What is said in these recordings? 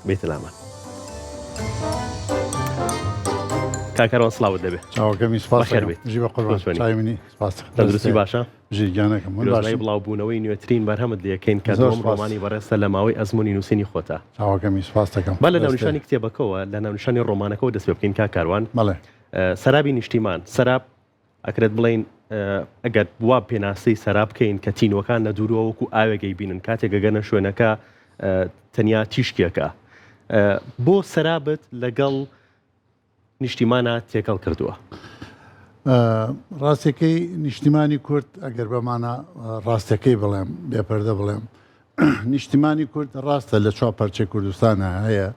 بێتە لامان. کاک کاروان سڵاوت لێبێ. چاوەکەمی سپاس بەخێر بێیت. بژی بە قوربان. چۆنی؟ چاوی منی سپاس. تەندروستی باشە؟ بژی گیانەکەم. من پیرۆزبایی باشم. بڵاوبوونەوەی نوێترین بەرهەمت لێکەین کە زۆر دووەم سپاس. ڕۆمانی بەڕێزتە لە ماوەی ئەزموونی نووسینی خۆتا. چاوەکەمی سپاس دەکەم. با لە دەستێ. ناونیشانی کتێبەکەوە، لە ناونیشانی ڕۆمانەکەوە دەست پێ بکەین کاک کاروان. بەڵێ. سەرابی نیشتیمان، سەراب ئەکرێت بڵێین ئەگەر وا پێناسەی سەراب بکەین کە تینوەکان لە دوورەوە وەکو ئاوێک ئەیبینن کاتێک ئەگەنە شوێنەکە تەنیا تیشکێکە بۆ سەرابت لەگەڵ نیشتیمانە تێکەڵ کردووە؟ ڕاستەکەی نیشتیمانی کورد ئەگەر بەمانە ڕاستەکەی بڵێم بێپەردە بڵێم نیشتیمانی کورد ڕاستە لە چوار پارچەی کوردستانە هەیە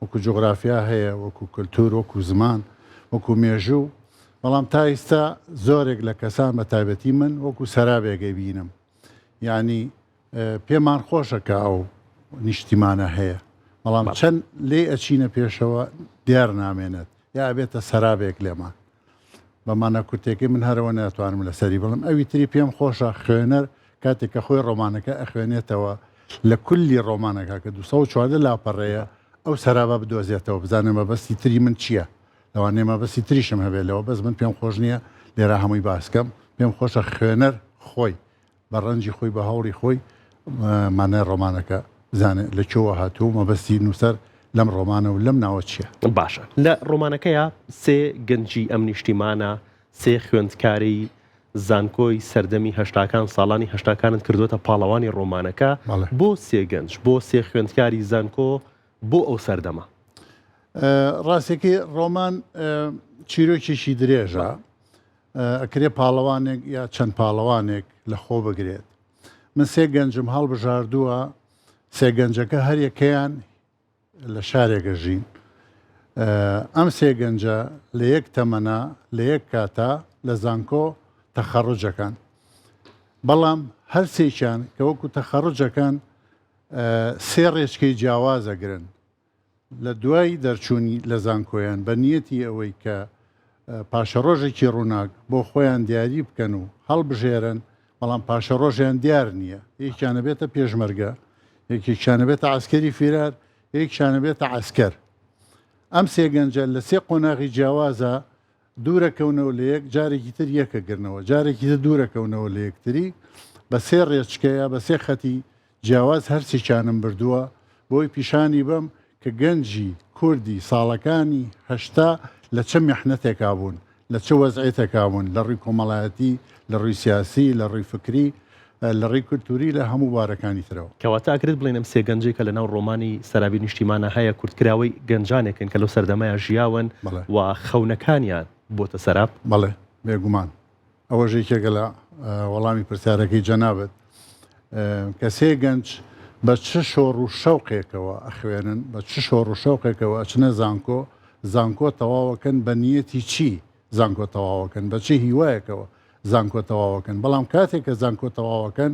وەکو جوگرافیا هەیە وەکو کللتور وەکو زمان وەکو مێژوو بەڵام تا ئیستا زۆرێک لە کەسان بە تایبەتی من وەکو سەرابێک ئەیبینم یعنی پێمان خۆشە کە ئەو نیشتیمانە هەیە بەڵام چەند لێ ئەچینە پێشەوە دیار نامێنێت یا ئەبێتە سەرابێک لێمان بە مانا کورتەکەی من هەرەوە ناتوانم لەسەری بڵم ئەوی تری پێم خۆشە خوێنەر کاتێک کە خۆی ڕۆمانەکە ئەخوێنێتەوە لە کولی ڕۆمانەکە کە 214 لاپەڕەیە ئەو سەرابە بدۆزێتەوە بزانێ مەبەستی تری من چییە لەوانەیە مەبەستی تریشم هەبێت لەوە بەس من پێم خۆش نییە لێرە هەمووی باسکەم پێم خۆشە خوێنەر خۆی بە ڕەنجی خۆی بە هەوڵی خۆی مانای ڕۆمانەکە بزانێت لە کوێوە هاتووە و مەبەستی نووسەر لەم ڕۆمانە و لەم ناوە چییە. باشە لە ڕۆمانەکەیا سێ گەنجی ئەم نیشتیمانە، سێ خوێندکاری زانکۆی سەردەمی هەشتاکان، ساڵانی هەشتاکانت کردووەتە پاڵەوانی ڕۆمانەکە، بۆ سێ گەنج، بۆ سێ خوێندکاری زانکۆ، بۆ ئەو سەردەمە؟ ڕاستەکەی ڕۆمان چیرۆکێکی درێژە، ئەکرێ پاڵەوانێک یا چەند پاڵەوانێک لە خۆ بگرێت. من سێ گەنجم هەڵبژاردووە، سێ گەنجەکە هەریەکەیان لە شارێک ئەژین. ئەم سێ گەنجە لە یەک تەمەنا، لە یەک کاتا لە زانکۆ تەخەڕوجەکەن. بەڵام هەر سێکیان کە وەکو تەخەڕوجەکەن سێ ڕێچکەی جیاواز ئەگرن. لە دوای دەرچوونی لە زانکۆیان بە نیەتی ئەوەی کە پاشەڕۆژێکی ڕووناک بۆ خۆیان دیاری بکەن و هەڵبژێرن، بەڵام پاشەڕۆژیان دیار نییە، یەکیان ئەبێتە پێشمەرگە، یەکێکیان ئەبێتە عەسکەری فیرار، یەکیان ئەبێتە عەسکەر. ئەم سێ گەنجە لە سێ قۆناغی جیاوازا دوورەکەونەوە لە یەک، جارێکی تر یەکەگرنەوە، جارێکی تر دوورەکەونەوە لە یەکتری، بە سێ ڕێچکە یا بە سێ خەتی جیاواز هەرسێکیانم بردووە بۆی پیشانی بەم کە گەنجی کوردی ساڵەکانی 80 لە چە میحنەتێکا بوون، لە چ وەزعێتێکا بوون لە ڕووی کۆمەڵایەتی، لە ڕووی سیاسی، لە ڕووی فکری، لە ڕووی کولتووری، لە هەموو بوارەکانی ترەوە. کەواتە ئەکرێت بڵێین ئەم سێ گەنجەی کە لەناو ڕۆمانی سەرابی نیشتیمانا هەیە کورتکراوەی گەنجانێکن کە لەو سەردەمەیا ژیاون و خەونەکانیان بۆتە سەراب؟ بەڵێ بێگومان. ئەوەش یەکێکە لە وەڵامی پرسیارەکەی جەنابت کە سێ گەنج بە چ شۆڕ و شەوقێکەوە ئەخوێنن، بە چ شۆڕ و شەوقێکەوە ئەچنە زانکۆ، زانکۆ تەواوەکەن بە نیەتی چی زانکۆ تەواوەکەن، بە چ هیوایەکەوە زانکۆ تەواوەکەن، بەڵام کاتێک کە زانکۆ تەواوەکەن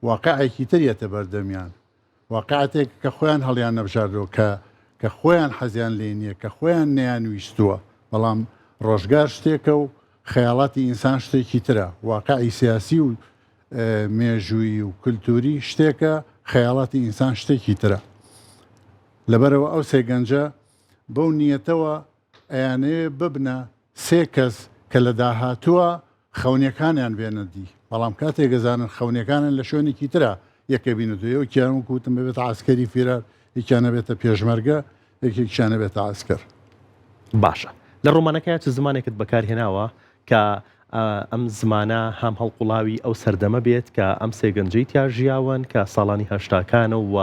واقعێکی تر یەتە بەردەمیان، واقعەتێک کە خۆیان هەڵیان نەبژاردووە، کە کە خۆیان حەزیان لێ نییە، کە خۆیان نەیانویستووە، بەڵام ڕۆژگار شتێکە و خەیاڵاتی ئینسان شتێکی ترە، واقعی سیاسی و مێژوویی و کلتوری شتێکە، خەیاڵاتی ئینسان شتێکی ترە. لەبەرئەوە ئەو سێ گەنجە بەو نیەتەوە ئەیانەوێ ببنە سێ کەس کە لە داهاتووە خەونەکانیان بێنە دی، بەڵام کاتێک ئەزانن خەونەکانیان لە شوێنێکی ترا یەکە بینێتەوە، یەکیان وەکو وتم ئەبێتە عەسکەری فیرار، یەکیان ئەبێتە پێشمەرگە، یەکێکیان ئەبێتە عەسکەر. باشە لە ڕۆمانەکەیا چ زمانێکت بەکار هێناوە کە ئەم زمانە هەم هەڵقوڵاوی ئەو سەردەمە بێت کە ئەم سێ گەنجەی تیا ژیاون کە ساڵانی هەشتاکانە و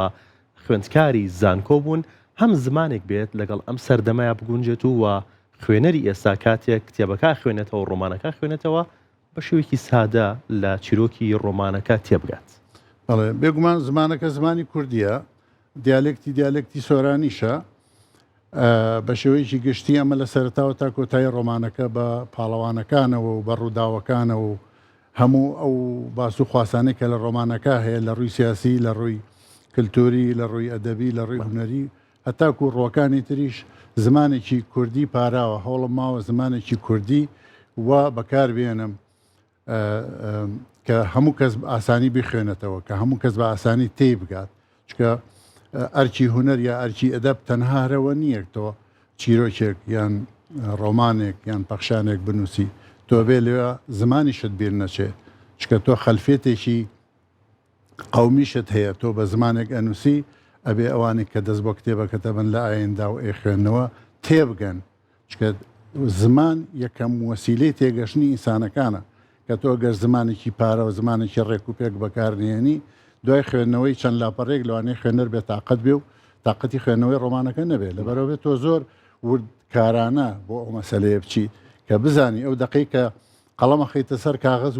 خوێندکاری زانکۆ بوون، هەم زمانێک بێت لەگەڵ ئەم سەردەمەیا بگونجێت و و خوێنەری ئێستا کاتێک کتێبەکە ئەخوێنێتەوە، ڕۆمانەکە ئەخوێنێتەوە بە شێوەیەکی سادە لە چیرۆکی ڕۆمانەکە تێبگات. بەڵێ، بێگومان زمانەکە زمانی کوردییە، دیالێکتی دیالێکتی سۆرانیشە. بە شێوەیەکی گشتی ئەمە لە سەرەتاوە تا کۆتایی ڕۆمانەکە بە پاڵەوانەکانەوە و بە ڕووداوەکانەوە و هەموو ئەو باس و خواسانەی کە لە ڕۆمانەکە هەیە لە ڕووی سیاسی، لە ڕووی کلتوری، لە ڕووی ئەدەبی، لە ڕووی هونەری هەتاکوو ڕووەکانی تریش زمانێکی کوردی پاراوە، هەوڵم ماوە زمانێکی کوردی وا بەکار بێنم کە هەموو کەس بە ئاسانی بیخوێنێتەوە، کە هەموو کەس بە ئاسانی تێی بگات. چونکە. ئەرکی هونەر یا ئەرکی ئەدەب تەنها هەرەوە نییە تۆ چیرۆکێک یان ڕۆمانێک یان پەخشانێک بنووسی، تۆ بێ لەوێ زمانیشت بیر نەچێ، چونکە تۆ خەلفێتێکی قەومیشت هەیە، تۆ بە زمانێک ئەنووسی ئەبێ ئەوانەی کە دەست بۆ کتێبەکەت ئەبەن لە ئایندە و ئەیخوێننەوە تێبگەن، چونکە زمان یەکەم وەسیلەی تێگەشتنی ئینسانەکانە، کە تۆ گەر زمانێکی پارە و زمانێکی ڕێک و پێک بەکار نەهێنی، دوای خوێندنەوەی چەند لاپەڕەیەک لەوانەیە خوێنەر بێتاقەت بێ و تاقەتی خوێندنەوەی ڕۆمانەکە نەبێ. لەبەرئەوە بێ تۆ زۆر وردکارانە بۆ ئەو مەسەلەیە بچی کە بزانی ئەو دەقەی کە قەڵەم ئەخەیتە سەر کاغەز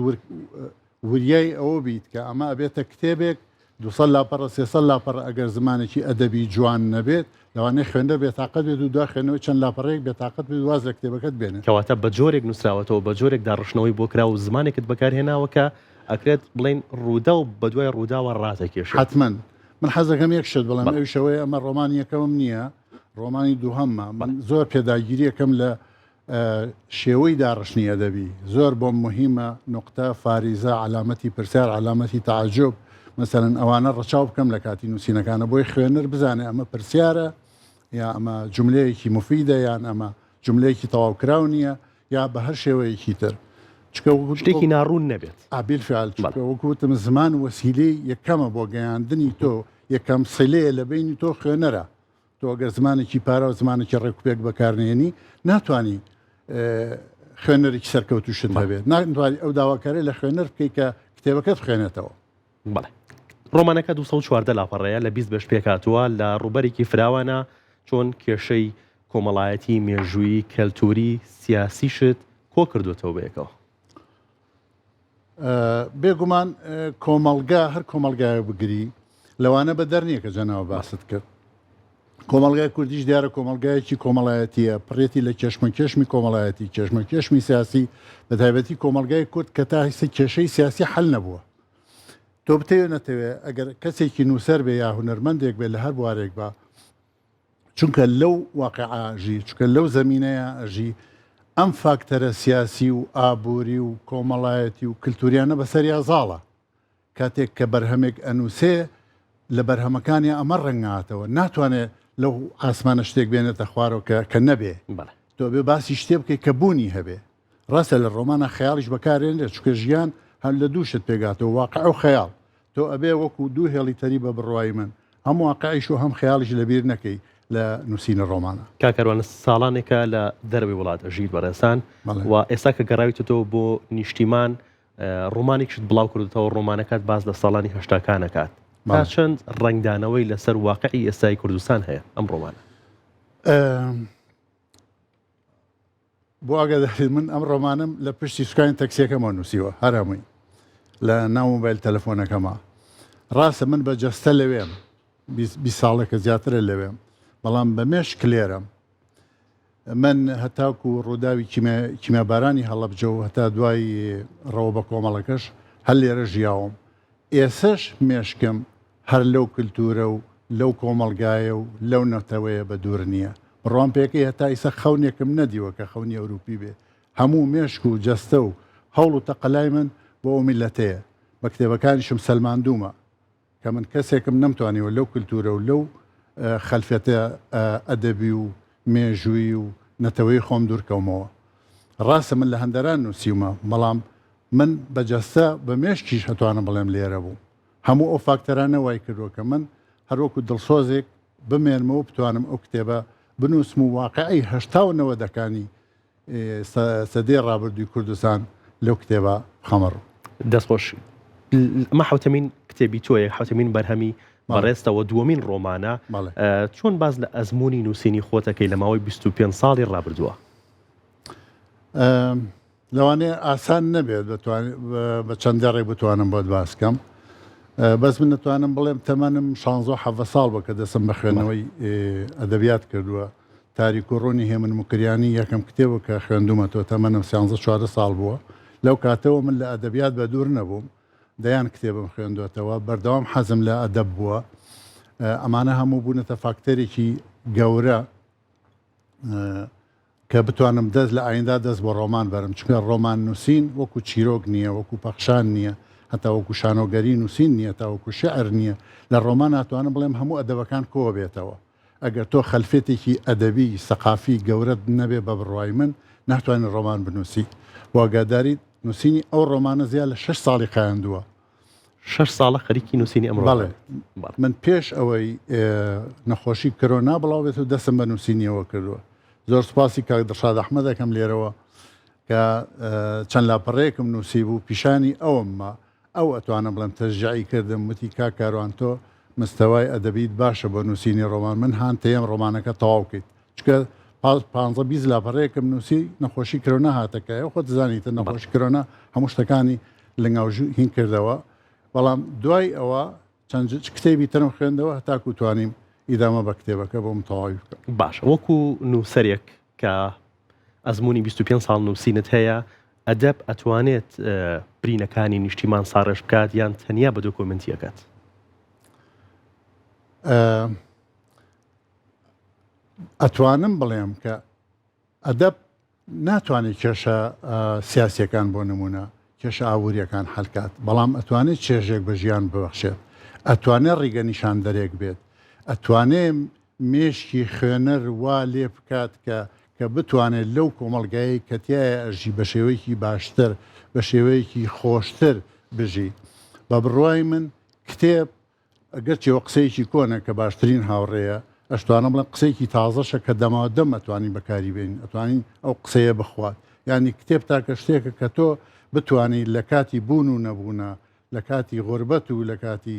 وریای ئەوە بیت کە ئەمە ئەبێتە کتێبێک 200 لاپەڕە 300 لاپەڕە ئەگەر زمانێکی ئەدەبی جوان نەبێت لەوانەیە خوێنەر بێتاقەت بێت و دوای خوێندنەوەی چەند لاپەڕەیەک بێتاقەت بێت واز لە کتێبەکەت بێنێت. کەواتە بە جۆرێک نووسراوەتەوە، بە جۆرێک داڕشتنەوەی بۆ کراوە و زمانێکت بەکارهێناوە کە ئەکرێت بڵێین ڕووداو بەدوای ڕووداوە ڕاتەکێشێت. حەتمەن. من حەز دەکەم یەک شت بڵێم ئەویش ئەوەیە ئەمە ڕۆمانی یەکەمم نییە، ڕۆمانی دووهەممە. من زۆر پێداگیری ئەکەم لە شێوەی داڕشتنی ئەدەبی زۆر بۆم موهیمە، نوقتە، فاریزە، عەلامەتی پرسیار، عەلامەتی تەعەجوب، مەسەلەن ئەوانە ڕەچاو بکەم لە کاتی نووسینەکانە بۆی خوێنەر بزانێ ئەمە پرسیارە یا ئەمە جوملەیەکی موفیدە یان ئەمە جوملەیەکی تەواوکراو نییە یا بە هەر شێوەیەکی تر. چونکە وەکو شتێکی ناڕوون نەبێت. ئا بیلفعل، چونکە وەکو وتم زمان وەسیلەی یەکەمە بۆ گەیاندنی تۆ، یەکەم سیلەیە لە بەینی تۆ خوێنەرە. تۆ ئەگەر زمانێکی پارا و زمانێکی ڕێکوپێک بەکارنێنی ناتوانانی خوێنەرێکی سەرکەوتوشت هەبێت ناتوانانی ئەو داواکارە لە خوێنەر بکەیت کە کتێبەکەت خوێنێتەوە. بەڵێ ڕۆمانەکە 214 لاپەڕەیە لە 20 بەش پێکهاتووە لە ڕووبەرێکی فراوانە چۆن کێشەی کۆمەڵایەتی مێژوویی کەلتوری سیاسیشت کۆ کردوێتەوە بەیەکەوە. بێگومان کۆمەڵگا هەر کۆمەڵگایە بگری لەوانە بە دەر نییە کە جەناوە باست کرد کۆمەڵگای کوردیش دیارە کۆمەڵگایەکی کۆمەڵایەتیە پڕێتی لە کێشمەکێشمی کۆمەڵایەتی کێشمەکێشمی سیاسی بە تایبەتی کۆمەڵگای کورد کە تا هیسە کێشەی سیاسی حل نەبووە تۆ بتەوێ نەتەوێ ئەگەر کەسێکی نووسەر بێ یا هونەرمەندێک بێ لە هەر بوارێک بە چونکە لەو واقیعە ئەژی، چونکە لەو زەمینەیە ئەژی، ئەم فاکتەرە سیاسی و ئابووری و کۆمەڵایەتی و کلتوریانە بەسەریا زاڵە. کاتێک کە بەرهەمێک ئەنووسێ لە بەرهەمەکانیا ئەمە ڕەنگاتەوە، ناتوانێ لەو ئاسمانە شتێک بێنێتە خوارەوە کە کە نەبێ. بەڵێ. تۆ ئەبێ باسی شتێ بکەی کە بوونی هەبێ. ڕاستە لە ڕۆمانا خەیاڵیش بەکارێنرێت چونکە ژیان هەر لە دوو شت پێکهاتووە واقع و خەیاڵ تۆ ئەبێ وەکو دوو هێڵی تەری بە بڕوای من هەم واقعیش و هەم خەیاڵیش لەبیر نەکەی لە نووسینی ڕۆمانا. کاک کاروان ساڵانێکە لە دەرەوەی وڵات ئەژیت بەڕێزتان و ئێستا کە گەڕاویتەوە بۆ نیشتیمان ڕۆمانێکشت بڵاو کردوتەوە ڕۆمانەکەت باس لە ساڵانی هەشتاکان ئەکات تا چەند ڕەنگدانەوەی لەسەر واقعی ئێستای کوردستان هەیە ئەم ڕۆمانە؟ بۆ ئاگاداری من ئەم ڕۆمانەم لە پشتی سوکانی تەکسیەکەمەوە نووسیوە هەر هەمووی لە ناو مۆبایل تەلەفۆنەکەمە ڕاستە من بە جەستە لەوێم بی ساڵێکە زیاترە لەوێم بەڵام بە مێشک لێرەم من هەتاکو ڕووداوی کیمیابارانی هەڵەبجە و هەتا دوای ڕەوە بە کۆمەڵەکەش هەر لێرە ژیاوم ئێسەش مێشکم هەر لەو کلتورە و لەو کۆمەڵگایە و لەو نەتەوەیە بە دوور نییە. بڕوام پێکەی هەتا ئیسە خەونێکم نەدیوە کە خەونی ئەوروپی بێ. هەموو مێشک و جەستە و هەوڵ و تەقەلای من بۆ ئەو میللەتەیە. بە کتێبەکانیشم سەلماندوومە کە من کەسێکم نەمتوانیوە لەو کلتورە و لەو خەلفیەتە ئەدەبی و مێژوویی و نەتەوەیی خۆم دوور کەومەوە. ڕاستە من لە هەندەران نووسیومە، بەڵام من بە جەستە، بە مێشکیش ئەتوانم بڵێم لێرە بووم. هەموو ئەو فاکتەرانە وای کردووە کە من هەر وەکو دڵسۆزێک بمێنمەوە و بتوانم ئەو کتێبە بنووسم و واقعی هەشتا و نەوەدەکانی سەدەی ڕابردووی کوردستان لەو کتێبە بخەمە ڕوو. دەست خۆش. ئەمە حەوتەمین کتێبی تۆیە، حەوتەمین بەرهەمی بەڕێزتەوە، دووەمین ڕۆمانە. چۆن باس لە ئەزموونی نووسینی خۆتەکەی لە ماوەی 25 ساڵی ڕابردووە؟ لەوانەیە ئاسان نەبێت بە چەند دێڕێک بتوانم بۆت باس کەم بەس من دەتوانم بڵێم تەمەنم 16 حەڤە ساڵ بە کە دەسم بە خوێندنەوەی ئەدەبیات کردووە تاریک و ڕوونی هێمن موکریانی یەکەم کتێب کە خوێندومەتەوە تەمەنم 13 14 ساڵ بووە لەو کاتەوە من لە ئەدەبیات بە دوور نەبووم دەیان کتێبم خوێندوەتەوە بەردەوام حەزم لە ئەدەب بووە ئەمانە هەموو بوونەتە فاکتەرێکی گەورە کە بتوانم دەست لە ئایندا دەست بۆ ڕۆمان بەرم چونکە ڕۆمان نووسین وەکو چیرۆک نییە وەکو پەخشان نییە. هەتا وەکو شانۆگەری نووسین نییە، تا وەکو شیعر نییە. لە ڕۆمان ئەتوانم بڵێم هەموو ئەدەبەکان کۆ بێتەوە. ئەگەر تۆ خەلفێتێکی ئەدەبی، سەقافی گەورەت نەبێ بە بڕوای من ناتوانی ڕۆمان بنووسی. بۆ ئاگاداریت نووسینی ئەو ڕۆمانە زیاد لە شەش ساڵی خایاندووە. شەش ساڵە خەریکی نووسینی ئەم ڕۆمانەیت. بەڵێ. من پێش ئەوەی نەخۆشی کرۆنا بڵاو بێتەوە دەستم بە نووسینیەوە کردووە. زۆر سوپاسی کاک دڵشاد ئەحمەد ئەکەم لێرەوە کە چەند لاپەڕەیەکم نووسیبوو پیشانی ئەوم ما. ئەو ئەتوانم بڵێم تەشجیعی کردم وتی کاک کاروان تۆ مستەوای ئەدەبیت باشە بۆ نووسینی ڕۆمان من هان تەیەم ڕۆمانەکە تەواو کەیت چونکە پانزە 20 لاپەڕەیەکم نووسی نەخۆشی کرۆنا هاتە کایەوە خۆت زانیتە نەخۆشی کرۆنا هەموو شتەکانی لنگاوژوو هین کردەوە بەڵام دوای ئەوە چەند کتێبی ترم خوێندەوە هەتاکو توانیم ئیدامە بە کتێبەکە بۆم تەواوی بکەم. باشە وەکو نووسەرێک کە ئەزموونی 25 ساڵ نووسینت هەیە ئەدەب ئەتوانێت برینەکانی نیشتیمان ساڕێژ بکات یان تەنیا بە دۆکۆمێنتی ئەکات؟ ئەتوانم بڵێم کە ئەدەب ناتوانێت کێشە سیاسیەکان بۆ نمونە کێشە ئابوووریەکان حلکات بەڵام ئەتوانێت چێژێک بە ژیان ببەخشێت ئەتوانێت ڕیگە نیشاندەرێک بێت ئەتوانێت مێشکی خوێنەر وا لێ بکات کە کە بتوانێت لەو کۆمەڵگایەی کە تیایا ئەژی بە شێوەیەکی باشتر، بە شێوەیەکی خۆشتر بژی. بە بڕوای من کتێب ئەگەرچی ئەوە قسەیەکی کۆنە کە باشترین هاوڕێیە، ئەشتوانم بڵێم قسەیەکی تازەشە کە دەماودەم ئەتوانین بەکاری بێنین، ئەتوانین ئەو قسەیە بخوات. یانی کتێب تاکە شتێکە کە تۆ بتوانی لە کاتی بوون و نەبوونا، لە کاتی غوربەت و لە کاتی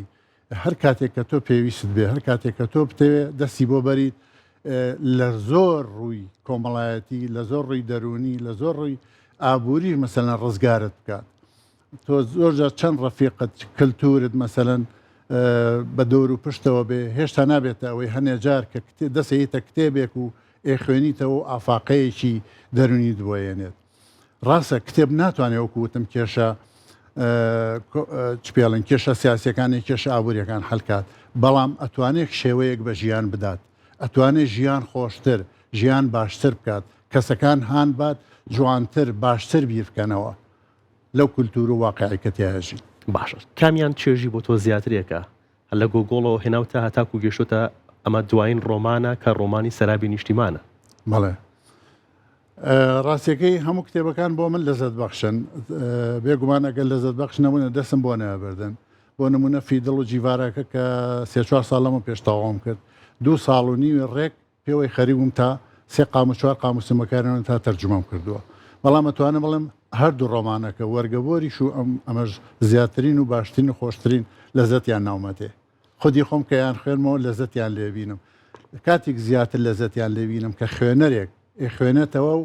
هەر کاتێک کە تۆ پێویستت بێ هەر کاتێک کە تۆ بتەوێ دەستی بۆ بەریت لە زۆر ڕووی کۆمەڵایەتی لە زۆر ڕووی دەروونی لە زۆر ڕووی ئابووری مەسەلەن ڕزگارت بکات تۆ زۆر جار چەند ڕەفیقت کللتورت مەسەلەن بە دەور و پشتەوە بێ هێشتا نابێتە ئەوەی هەنێ جار کە دەسەیتە کتێبێک و ئێخوێنیتەوە و ئافاقەیەکی دەرونیت بۆ یەنێت ڕاستە کتێب ناتوانێت وەکو وتم کێشە چ پێڵن کێشە سیاسەکانی کێشە ئابوووریەکان حلکات بەڵام ئەتوانێت شێوەیەک بە ژیان بدات ئەتوانێت ژیان خۆشتر ژیان باشتر بکات کەسەکان هان بات جوانتر باشتر بیر بکەنەوە لەو کولتور و واقعی کە تیاژی. باشە کامیان چێژی بۆ تۆ زیاترێکە هەر لە گۆگۆڵەوە هێناوتە هەتاکو گەیشتۆتە ئەمە دوایین ڕۆمانە کە ڕۆمانی سەرابی نیشتیمانە؟ بەڵێ ڕاستیەکەی هەموو کتێبەکان بۆ من لەزەت بەخشن بێگومان ئەگەر لەزەت بەخش نەبوونە دەستم بۆ نابردن بۆ نمونە فیدڵ و جیڤارەکە کە سێ چوار ساڵ لەمە پێش تەواوم کرد دوو ساڵ و نیوی ڕێک پێوەی خەریک بووم تا سێ قاموس چوار قاموسم بەکارهێنا تا تەرجومەم کردووە بەڵام ئەتوانم بڵێم هەردوو ڕۆمانەکە وەرگەبۆریش و ئەم ئەمەش زیاترین و باشترین و خۆشترین لەزەتیان ناومەتێ خودی خۆم کە یان خوێنمەوە لەزەتیان لێبینم کاتێک زیاتر لەزەتیان لێبینم کە خوێنەرێک ئەیخوێنێتەوە و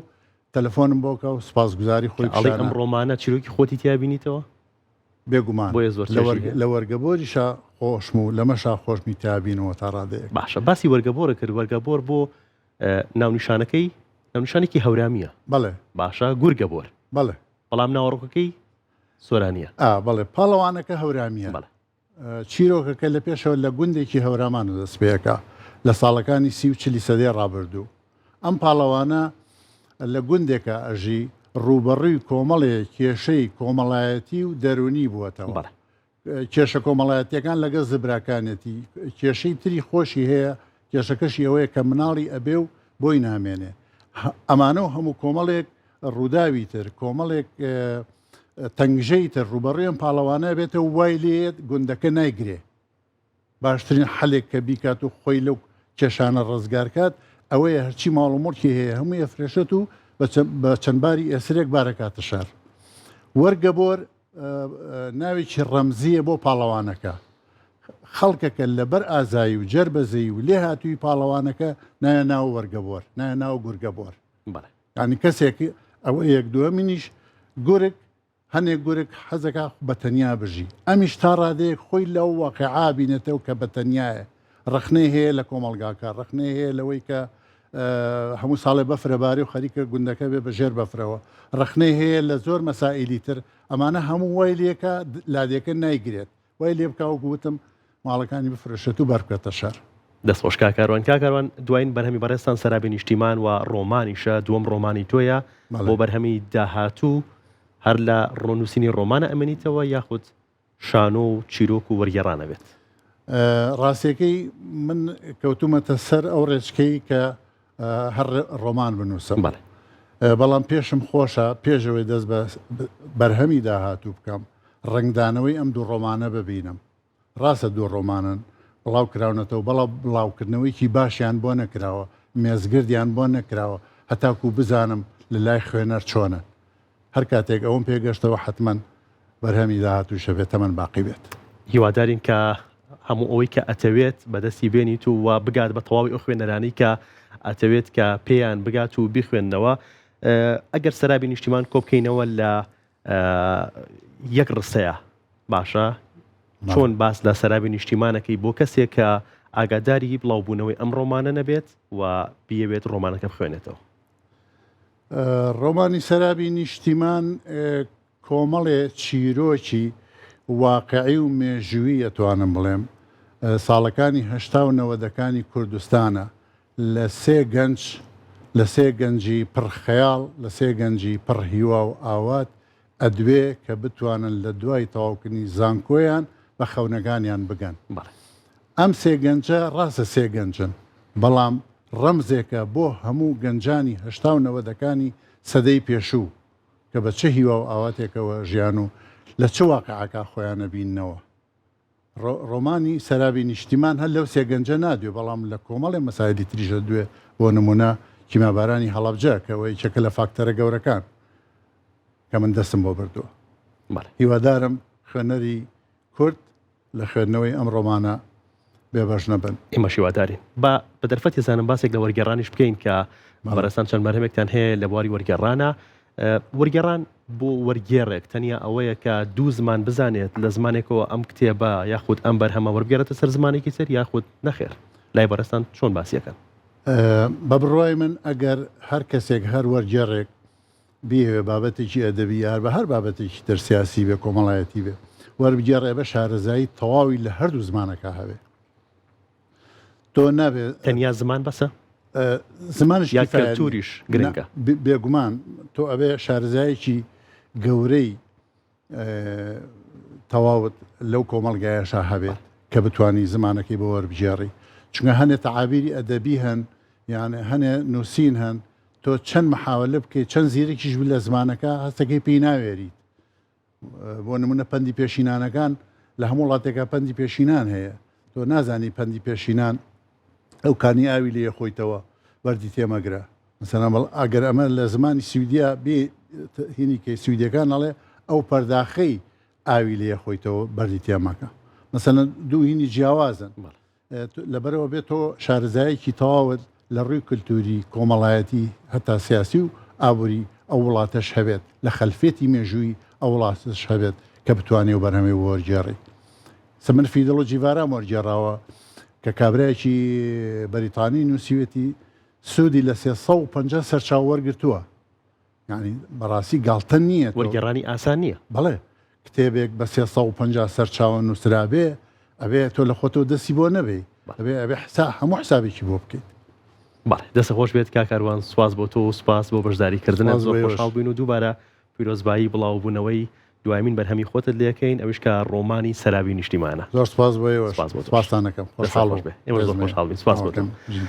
تەلەفۆنم بۆ کە و سوپاسگوزاری خۆی ئەڵێ ئەم ڕۆمانە چیرۆکی خۆتی تیا بینیتەوە؟ بێگومان بۆیە زۆر چێژی هەیە. لە وەرگەبۆریشا خۆشم و لەمەشا خۆشمی تیا بینەوە تا ڕادەیەک. باشە باسی وەرگەبۆرە کرد وەرگەبۆر بۆ ناونیشانەکەی ناونیشانێکی هەورامیە بەڵێ باشە گورگەبۆر بەڵێ بەڵام ناوەڕۆکەکەی سۆرانیە ئا بەڵێ پاڵەوانەکە هەورامیە بەڵێ چیرۆکەکە لە پێشەوە لە گوندێکی هەورامانە دەست پێکا لە ساڵەکانی سی و چلی سەدەی ڕابردوو. ئەم پاڵەوانە لە گوندێکا ئەژی، ڕووبەڕووی کۆمەڵێ کێشەی کۆمەڵایەتی و دەروونی بووەتەوە. کێشە کۆمەڵایەتییەکان لەگەڵ زبراکانێتی، کێشەی تری خۆشی هەیە، کێشەکەشی ئەوەیە کە مناڵی ئەبێ و بۆی نامێنێ. ئەمانە و هەموو کۆمەڵێک ڕووداوی تر، کۆمەڵێک تەنگژەی تر ڕووبەڕووی ئەم پاڵەوانە بێتەوە وای لێیەت گوندەکە نایگرێ. باشترین حەلێک کە بیکات و خۆی لەو کێشانە ڕزگار کات ئەوەیە هەرچی ماڵ و مڵکی هەیە هەمووی ئەفرێشێت و بە چەند باری ئێسرێک بارەکاتە شار. وەرگەبۆر ناوێکی ڕەمزییە بۆ پاڵەوانەکە. خەڵکەکە لەبەر ئازایی و جەربەزەیی و لێهاتوویی پاڵەوانەکە نایە ناو وەرگەبۆر، نایە ناو گورگەبۆر. یانی کەسێک ئەوە یەک دووەمینیش گورگ هەنێک گورگ حەزەکا بە تەنیا بژی ئەمیش تا ڕادەیەک خۆی لەو واقعا بینێتەوە کە بە تەنیایە ڕەخنەی هەیە لە کۆمەڵگاکە ڕەخنەی هەیە لەوەی کە هەموو ساڵێ بەفرەباری و خەریکە گوندەکە بێ بە ژێر بەفرەوە ڕەخنەی هەیە لە زۆر مەسائیلی تر ئەمانە هەموو وای لێکە لادێکە نایگرێت وای لێ بکا وەکو وتم ماڵەکانی بفرۆشێت و بەربکەتە شار. دەست خۆش کاک کاروان. کاک کاروان دواین بەرهەمی بەڕێزتان سەرابی نیشتیمان و ڕۆمانیشە دووەم ڕۆمانی تۆیە بۆ بەرهەمی داهاتوو هەر لە ڕۆنووسینی ڕۆمانە ئەمێنیتەوە یاخود. شانۆ و چیرۆک و وەرگێڕانە بێت؟ ڕاستیەکەی من کەوتومەتە سەر ئەو ڕێچکەی کە هەر ڕۆمان بنووسم بەڵام پێشم خۆشە پێشەوەی دەست بە بەرهەمی داهاتوو بکەم ڕەنگدانەوەی ئەم دوو ڕۆمانە ببینم ڕاستە دوو ڕۆمانن بڵاو کراونەتەوە بەڵام بڵاوکردنەوەیکی باشیان بۆ نەکراوە مێزگردیان بۆ نەکراوە هەتاکو بزانم لە لای خوێنەر چۆنن هەر کاتێک ئەوەم پێ گەشتەوە حەتمەن بەرهەمی داهاتووش ئەبێت تەمەن باقی بێت. هیوادارین کە هەموو ئەوەی کە ئەتەوێت بەدەستی بێنیت و و بگات بە تەواوی ئەو خوێنەرانەی کە ئەتەوێت کە پێیان بگات و بیخوێننەوە. ئەگەر سەرابی نیشتیمان کۆبکەینەوە لە یەک ڕستەیە باشە چۆن باس لە سەرابی نیشتیمانەکەی بۆ کەسێک کە ئاگاداری بڵاوبوونەوەی ئەم ڕۆمانە نەبێت و بیەوێت ڕۆمانەکە بخوێنێتەوە؟ ڕۆمانی سەرابی نیشتیمان کۆمەڵێ چیرۆکی واقعی و مێژووی ئەتوانم بڵێم ساڵەکانی هەشتا و نەوەدەکانی کوردستانە لە سێ گەنج لە سێ گەنجی پڕ خەیاڵ لە سێ گەنجی پڕ هیوا و ئاوات ئەدوێ کە بتوانن لە دوای تەواوکردنی زانکۆیان بە خەونەکانیان بگەن. ئەم سێ گەنجە ڕاستە سێ گەنجن، بەڵام ڕەمزێکە بۆ هەموو گەنجانی هەشتا و نەوەدەکانی سەدەی پێشوو کە بە چ هیوا و ئاواتێکەوە ژیان و لە چ واقعەکا خۆیان ئەبیننەوە. ڕۆمانی سەرابی نیشتیمان هەر لەو سێ گەنجە نادوێ، بەڵام لە کۆمەڵێ مەسایلی تریش ئەدوێ، بۆ نموونە کیمیابارانی هەڵەبجە کە ئەوە یەکێکە لە فاکتەرە گەورەکان کە من دەستم بۆ بردووە. هیوادارم خوێنەری کورد لە خوێندنەوەی ئەم ڕۆمانە بێبەش نەبن. ئێمەش هیوادارین. با بە دەرفەتی زانم باسێک لە وەرگێڕانیش بکەین کە بەڕێزتان چەند بەرهەمێکتان هەیە لە بواری وەرگێڕانە. وەرگێڕان بۆ وەرگێڕێک تەنیا ئەوەیە کە دوو زمان بزانێت لە زمانێکەوە ئەم کتێبە یاخود ئەم بەرهەمە وەربگێڕێتە سەر زمانێکی تر یاخود نەخێر؟ لای بەڕێزتان چۆن باسیەکەن؟ بە بڕوای من ئەگەر هەر کەسێک هەر وەرگێڕێک بیەوێ بابەتێکی ئەدەبی یار بە هەر بابەتێکی تر سیاسی بێ کۆمەڵایەتی بێ وەربگێڕێ بە شارەزایی تەواوی لە هەردوو زمانەکە هەبێ تۆ نابێ تەنیا زمان بەسە زمانش یا کەلتوریش گرنگە بێگومان تۆ ئەبێ شارەزایەکی گەورەی تەواوت لەو کۆمەڵگایەشا هەبێت کە بتانی زمانەکەی بۆ وەربگێڕی چونکە هەنێ تەعابیری ئەدەبی هەن یان هەنێ نووسین هەن تۆ چەند محاولە بکەیت چەند زیرەکیش بی لە زمانەکە هەستەکەی پێی ناوێریت بۆ نمونە پەندی پێشینانەکان لە هەموو وڵاتێکا پەندی پێشینان هەیە تۆ نازانی پەندی پێشینان ئەو کانی ئاوی لێ خۆیتەوە بەردی تێمەگرە مثلا بەڵ ئەگەر ئەمە لە زمانی سویدیا بێ هینی کەی سویدەکان ئەڵێ ئەو پەرداخەی ئاوی لێ خۆیتەوە بەردی تێمەکە مثلا دوو هینی جیاوازن لەبەرئەوە بێت تۆ شارەزایەکی تەواوت لە ڕووی کلتوری، کۆمەڵایەتی هەتا سیاسی و ئابووری ئەو وڵاتەش هەبێت، لە خەلفیەتی مێژوویی ئەو وڵاتەش هەبێت کە بتوانێ و بەرهەمەی بۆ وەرگێڕی. سە من فیدڵ و جیڤارام وەرگێڕاوە کە کابرایەکی بەریتانی نووسیوێتی سوودی لە 350 سەرچاوە وەرگرتووە. یانی بەڕاستی گاڵتە نییە. وەرگێڕانی ئاسان نییە. بەڵێ کتێبێک بە 350 سەرچاوە نووسرابێ ئەبێ تۆ لە خۆتەوە دەستی بۆ نەبەی ئەبێ ئەبێ حسا هەموو حسابێکی بۆ بکەیت. بەڵێ دەست خۆش بێت کاک کاروان سوپاس بۆ تۆ و سوپاس بۆ بەشداری کردنت زۆر خۆشحاڵ بووین و دووبارە پیرۆزبایی بڵاوبوونەوەی دوایمین بەرهەمی خۆتت لێکەین ئەویش کە ڕۆمانی سەرابی نیشتیمانە. زۆر سوپاس بۆ ئێوەش سوپاس بۆ تۆش. سوپاستان ئەکەم دەستت خۆشحاڵ خۆش بووم بێ ئێمەش زۆر ڕێزم هەیە. خۆشحاڵ بووین سوپاس بۆ تۆ. ئەوەکەم.